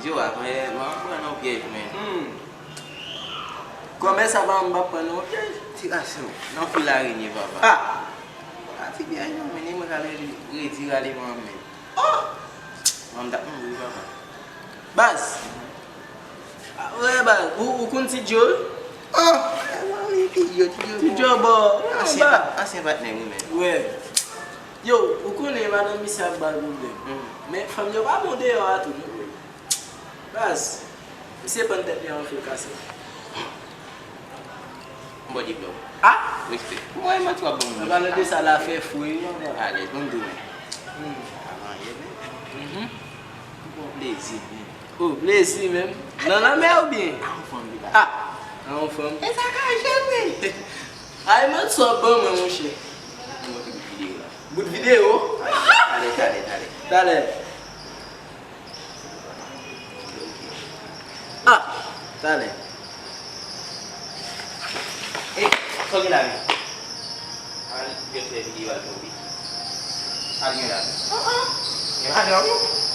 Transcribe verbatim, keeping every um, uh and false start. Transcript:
Yo, apre, mwen pran nan pyèj, men. Hmm. Kòmè sa pa m pa pran nan pyèj. Ti gason, nan fil arenye, papa. Ah! A ti pyèj non, men li mwen ka redi rale mwen, men. Oh! Mwen m t ap mouri, papa. Baz! Ah, wè, baz. Ou, ou konn Ti Djo? Oh! Ti Djo, Ti Djo, Ti Djo bò. Ansyen, anba. Ansyen patnè m, wi, men. Wè. Yo, ou konnen madanm misye ap ba l pwoblèm. Hmm. Men fanm yo pa bon deyò a tou, non. Baz, misye pann tèt li an fil kase. Bon diplòm. Ah! Respè. Mwen, mwen twò bon moun. An palan de sa, la fè fou, wi, mwen. Alèz, bon, m di w, men. Hmm. Avan yè, men. Mhm. Bon plezi, men. Oh, plezi, menm. Nan lanmè oubyen? A yon fanm li ba. Ah! A yon fanm. E sa ka jwenn, wi. Ay, man, sa w ban mwen, monchè. Mwen ki bout videyo la. Bout videyo? Talè, talè, talè. Talè. Ah, talè. E, sa w gen la menm? Al gen fè videyo al tonbe. Al gen la. Ah, ah. Gen madanm ou?